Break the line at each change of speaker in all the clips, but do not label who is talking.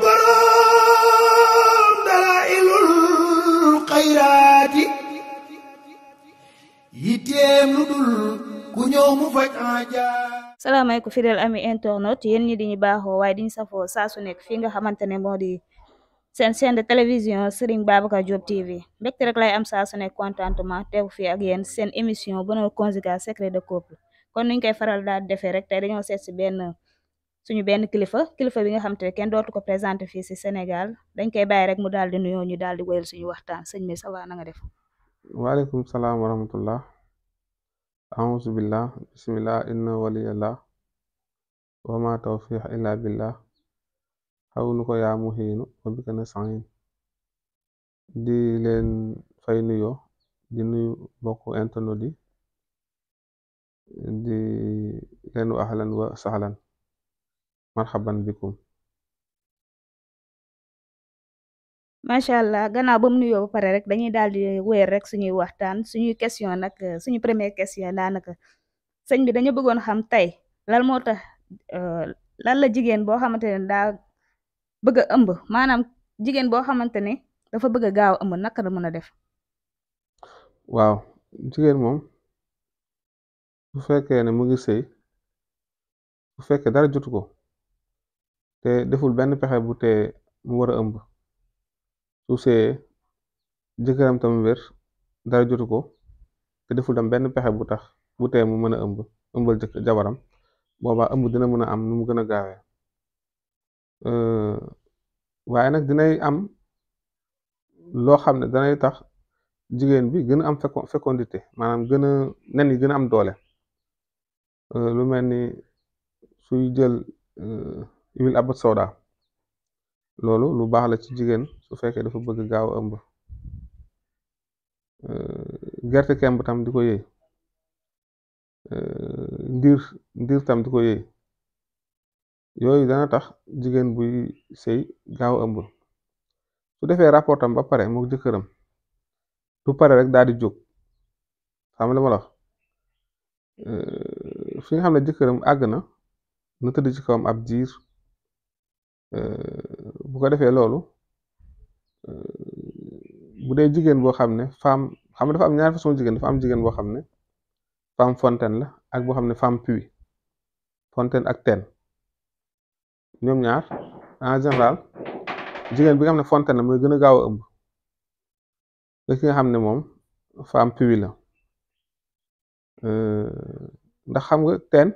borom dalailul xayraati yitteem lu dul ku ñëw mu faj aaja.
salaamaaleykum fidèle ami internet yéen ñi di ñu baaxoo waaye diñu safoo saa su nekk fii nga xamante ne moo di seen chaîne de télévision Serigne Babacar Diop TV mbégte rek lay am saa su nekk contentement teew fii ak yéen seen émission bonheur conjugal secret de couple kon nuñ koy faral daal defee rek tey dañoo seet si suñu benn kilifa bi nga xam te ne kenn dootu ko présenté fii si Sénégal dañ koy bàyyi rek mu daal di nuyoo ñu daal di wéyal suñu waxtaan sëñ bi ça va na nga def.
waaleykum salaam wa rahmatullah auzu billah bismillah inna waliyallah wa ma tawfiq illa billah xawnu ko yaa muhiinu wa bika nastain di leen fay nuyoo di nuyu bokk internet yi di leen wa ahlan wa sahlan marhaban bikum.
macha allah gannaaw ba mu nuyoo ba pare rek dañuy daal di wéer rek suñuy waxtaan suñuy question nag suñu première question daanaka sëñ bi dañu bëggoon xam tey lan moo tax lan la jigéen boo xamante ne daa bëgg a ëmb maanaam jigéen boo xamante ne dafa bëgg a gaaw a ëmb naka la mën a def.
waaw jigéen moom bu fekkee ne mu ngi sëy bu fekkee dara jotu ko te deful benn pexe bu tee mu war a ëmb su sëyee jëkkëram tam wér dara jotu ko te deful tam benn pexe bu tax bu tee mu mën a ëmbal jabaram boobaa ëmb dina mën a am nu mu gën a gaawee waaye nag dinay am loo xam ne danay tax jigéen bi gën a am fécondité maanaam nen yi gën a am doole lu mel ni suy jël huile abat soda loolu lu baax la ci jigéen su fekkee dafa bëgg gaaw a ëmb gerte kemb tam di ko yëy ndiir tam di ko yëy yooyu dana tax jigéen buy sëy gaaw a ëmb su defee rapport tam ba pare mook jëkkëram du pare rek daal di jóg xam la ma la wax fi nga xam ne jëkkëram àgg na tëdd ci kawam ab diir bu ko defee loolu bu dee jigéen boo xam ne femme xam nga dafa am ñaari façon jigéen dafa am jigéen boo xam ne femme fontaine la ak boo xam ne femme puits fontaine ak teen ñoom ñaar en général jigéen bi nga xam ne fontaine la mooy gën a gaaw a ëmb ki nga xam ne moom femme puits la ndax xam nga teen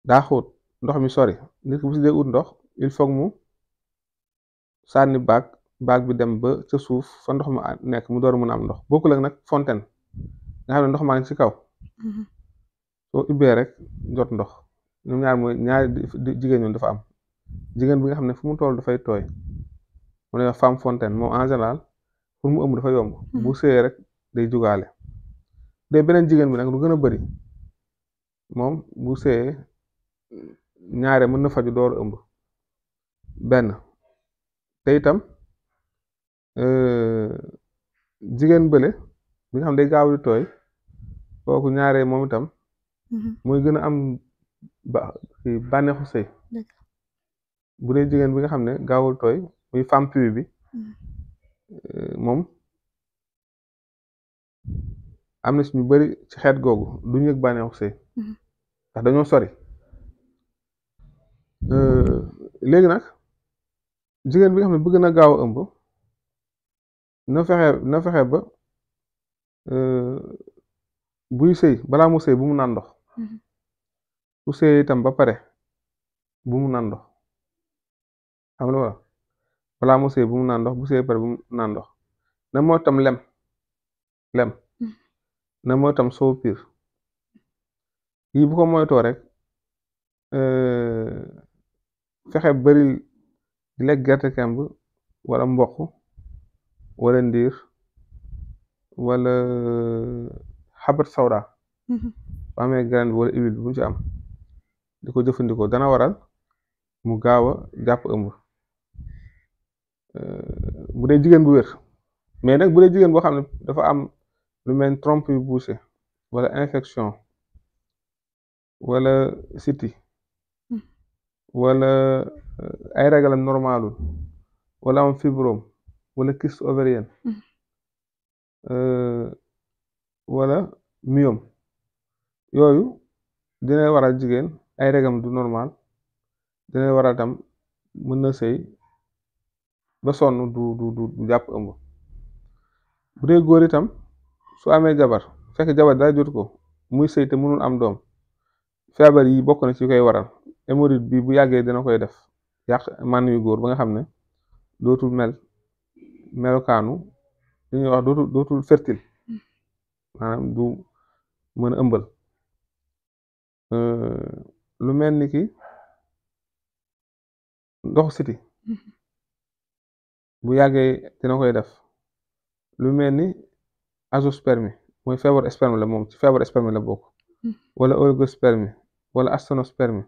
daa xóot ndox mi sori nit ki bu si dee ut ndox il faut mu sànni baag bi dem ba ca suuf fa ndox ma nekk mu door a mën a am ndox bokkul ak nag fontaine nga xam ne ndox maa ngi ci kaw soo ubbee rek jot ndox ñoom ñaar mooy ñaari jigéen ñoom dafa am jigéen bi nga xam ne fu mu toll dafay tooy mu ne femme fontaine moom en général pour mu ëmb dafa yomb bu sëyee rek day jugaale de beneen jigéen bi nag lu gën a bari moom bu sëyee ñaare mën na faju door ëmb benn te itam jigéen bële bi nga xam day gaaw di tooy kooku ñaare moom itam mooy gën a am bànneexu sëy bu dee jigéen bi nga xam ne gaawul tooy muy femme puits bi moom am na si ñu bari ci xeet googu du ñu yëg bànneexu sëy ndax dañoo sori léegi nag jigéen bi nga xam ne bëgg na gaaw a ëmb na fexe ba buy sëy balaa mu sëy bu mu naan ndox su sëy itam ba pare bu mu naan ndox xam nga wala balaa mu sëy bu mu naan ndox bu sëy ba pare bu mu naan ndox na moo tam lem na moo tam soow piir yii bu ko moytoo rek fexe bari di lekk gerte kemb wala mboq wala ndiir wala xabat sawda bu amee graine bi wala huile bi bu ñu ci am di ko jëfandikoo dana waral mu gaaw a jàpp ëmb bu dee jigéen bu wér mais nag bu dee jigéen boo xam ne dafa am lu mel ni trompe yu bouché wala infection wala siti wala ay règlam normalul wala am fibrome wala kyste ovarienne wala myome yooyu dina waral jigéen ay règlam du normal dina waral tam mën na sëy ba sonn du jàpp ëmb bu dee góor itam su amee jabar fekk jabar dara jot ko muy sëy te mënul am doom feebar yi bokk na ci koy waral hémorroïde bi bu yàggee dina koy def yàq mànn yu góor ba nga xam ne dootul melokaanu li ñuy wax dootul fertile maanaam du mën a ëmbal lu mel ni ki ndoxu siti bu yàggee dina koy def lu mel ni azoospermie mooy feebaru sperme la moom ci feebaru sperme la bokk wala oligospermie wala asténospermie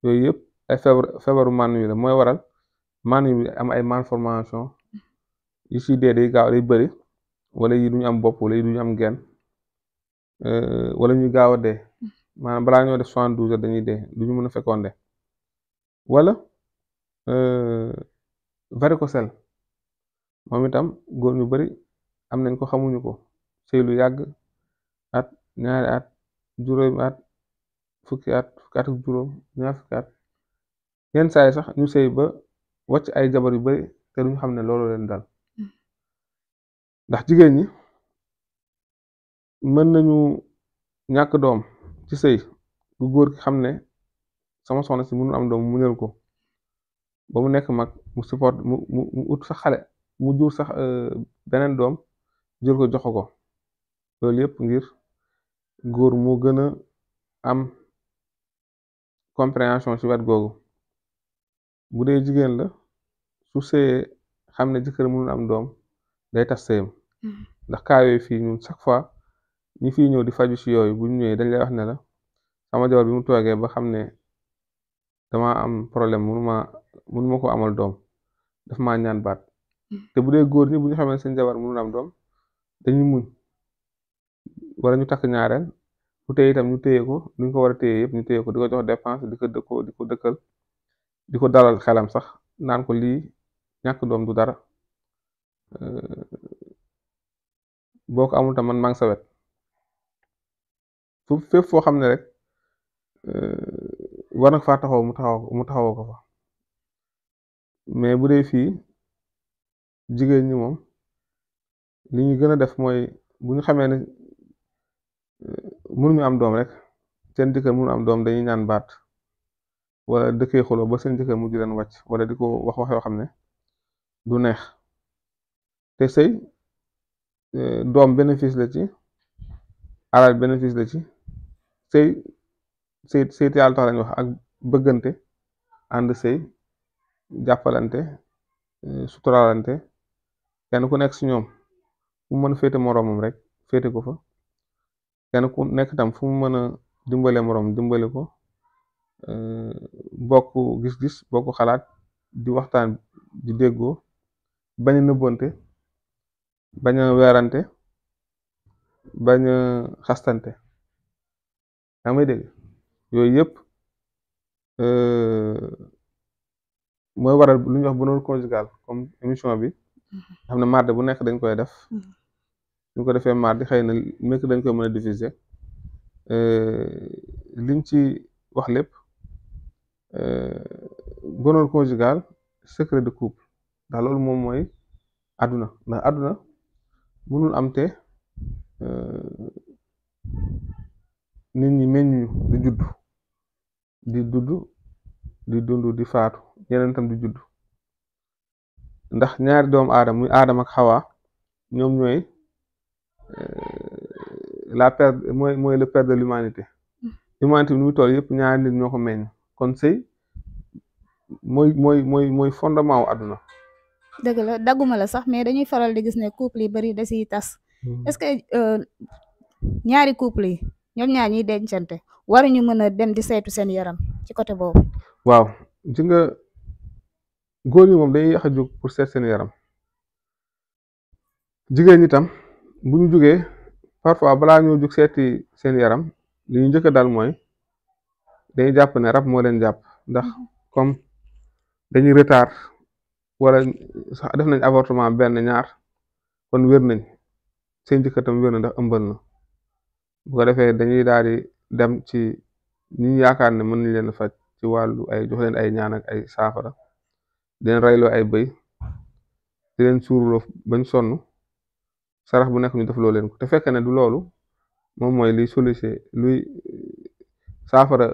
yooyu yëpp ay feebaru mànn yu la mooy waral mànn yu am ay malformation yi ci dee day gaaw day bëri wala yi duñu am bopp wala yi duñu am genn wala ñu gaaw a dee maanaam balaa ñoo def 72 heures dañuy dee duñu mën a fécondé wala varicocèle moom itam góor ñu bari am nañ ko xamuñu ko sëy lu yàgg at ñaari at juróomi at fukki at ak juróom ñaar fukki at yenn saa yi sax ñu sëy ba wàcc ay jabar yu bari te duñu xam ne loolu leen dal ndax jigéen ñi mën nañu ñàkk doom ci sëy bu góor ki xam ne sama soxna si mënul am doom mu muñal ko ba mu nekk mag mu support mu ut sax xale mu jur sax beneen doom jël ko jox ko loolu yëpp ngir góor moo gën a am compréhension ci wet googu bu dee jigéen la su sëyee xam ne jëkkër mënul am doom day tas sëyam ndax kaa yooyu fii ñun chaque fois ñi fii ñëw di faju ci yooyu bu ñu ñëwee dañ lay wax ne la sama jabar bi mu toogee ba xam ne dama am problème mënuma ko amal doom daf maa ñaan baat te bu dee góor ñi bu ñu xamee seen jabar mënul am doom dañuy muñ wala ñu takk ñaareel bu téye itam ñu téye ko lu ñu ko war a téye yëpp ñu téye ko di ko jox dépense di ko dëkkal di ko dalal xelam sax naan ko lii ñàkk doom du dara boo ko amul tam man maa ngi sa wet fépp foo xam ne rek war na faa taxaw mu taxawoo ko fa mais bu dee fii jigéen ñi moom li ñu gën a def mooy bu ñu xamee ne mënuñu am doom rek seen jëkkër mënu am doom dañuy ñaan baat wala dëkkee xuloo ba seen jëkkër mujj leen wàcc wala di ko wax yoo xam ne du neex te sëy doom bénéfice la ci alal bénéfice la ci sëy te yàlla tax lañ wax ak bëggante ànd sëy jàppalante suturaalante kenn ku nekk si ñoom fu mu mën a féete moroomam rek féete ko fa kenn ku nekk tam fu mu mën a dimbale moroom dimbale ko bokk gis-gis bokk xalaat di waxtaan di déggoo bañ a nëbbante bañ a weerante bañ a xastante yaa may dégg yooyu yëpp mooy waral lu ñuy wax bonheur conjugal comme émission bi xam ne mardi bu nekk dañ koy def ñu ko defee mardi xëy na mekk dañ koy mën a diffuser liñ ci wax lépp bonheur conjugal secret de couple ndax loolu moom mooy àdduna ndax àdduna mënul am te nit ñi meññu di judd di dund di faatu ñeneen tam di judd ndax ñaari doomu aadama muy aadama ak xawa ñoom ñooy mooy le père de l'humanité bi nu muy toll yëpp ñaari nit ñoo ko meññ kon sëy mooy fondement wu àdduna.
dëgg la dagguma la sax mais dañuy faral di gis ne couple yi bari da siy tas est-ce que ñaari couple yi ñoom ñaar ñiy dencante waruñu mën a dem di saytu seen yaram ci côté boobu.
waaw ji nga góor ñi moom dañuy yàq a jóg pour seet seen yaram jigéen ñi tam bu ñu jógee parfois balaa ñoo jóg seeti seen yaram li ñu njëkk a dal mooy dañuy jàpp ne rab moo leen jàpp ndax comme dañuy retard wala sax def nañ avortement benn ñaar kon wér nañ seen jëkkër tam wér na ndax ëmbal na bu ko defee dañuy daal di dem ci ñi ñu yaakaar ne mën nañ leen faj ci wàllu ay jox leen ay ñaan ak ay saafara di leen reyloo ay bëy di leen suurloo bañ sonn sarax bu nekk ñu def loo leen ko te fekk ne du loolu moom mooy liy solution luy saafara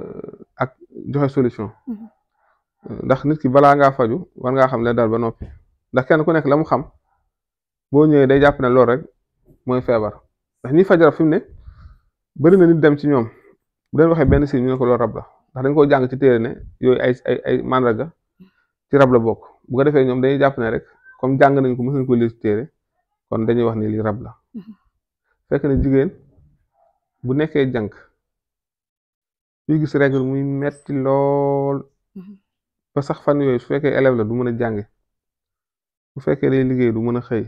ak joxe solution ndax nit ki balaa ngaa faju war ngaa xam leen daal ba noppi ndax kenn ku nekk la mu xam boo ñëwee day jàpp ne loolu rek mooy feebar ndax ñi faj rab fi mu ne bëri na nit dem ci ñoom bu leen waxee benn signe ñu ne ko loolu rab la ndax dañ koo jàng ci téere ne yooyu ay màndarga ci rab la bokk bu ko defee ñoom dañuy jàpp ne rek comme jàng nañ ko mos nañ ko lire ci téere kon dañuy wax ni lii rab la fekk ne jigéen bu nekkee jànk yuy gis règle muy metti lool ba sax fan yooyu su fekkee élève la du mën a jànge bu fekkee day liggéey du mën a xëy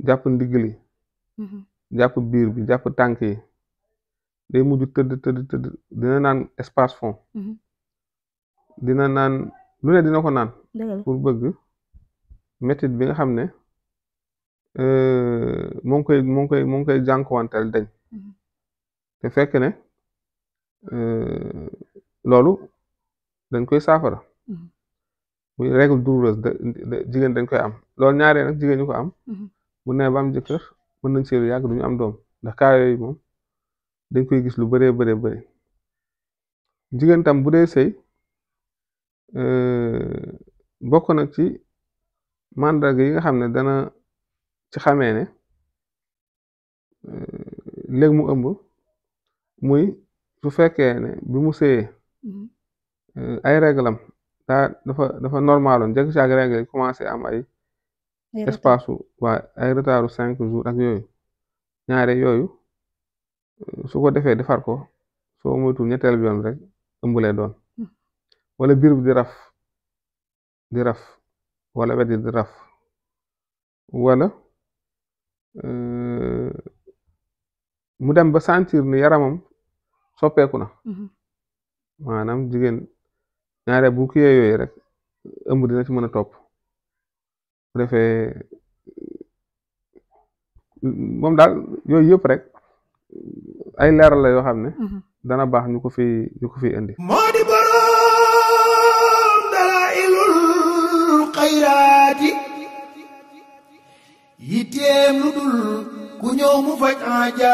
jàpp ndigg li jàpp biir bi jàpp tànk yi day mujj tëdd dina naan espace fond dina naan lu ne dina ko naan pour bëgg métit bi nga xam ne moo ngi koy jànkuwanteel dañ te fekk ne loolu dañ koy saafara muy règle douloureuse jigéen dañ koy am loolu ñaaree nag jigéen ñu ko am bu nee ba am jëkkër mën nañ seelu yàgg duñu am doom ndax kaa yooyu moom dañ koy gis lu bëree bëri jigéen tam bu dee sëy bokk na ci mandarga yi nga xam ne dana ci xamee ne léegi mu ëmb muy su fekkee ne bi mu sëyee ay réglam dafa normaloon jekk caag règle yi commencé am ay espace waa ay retardu 5 jours ak yooyu ñaare yooyu su ko defee defar ko soo moytul ñetteel bi yoon rek ëmb lay doon wala biir bi di raf wala wet di raf wala mu dem ba sentir ni yaramam soppeeku na maanaam jigéen ñaare bu kiyee yooyu rek ëmb dina ci mën a topp bu defee moom daal yooyu yëpp rek ay leeral la yoo xam ne dana baax ñu ko fi indi
moo di boroom dalaa'ilul xayraati yitteem lu dul ku ñëw mu faj aaja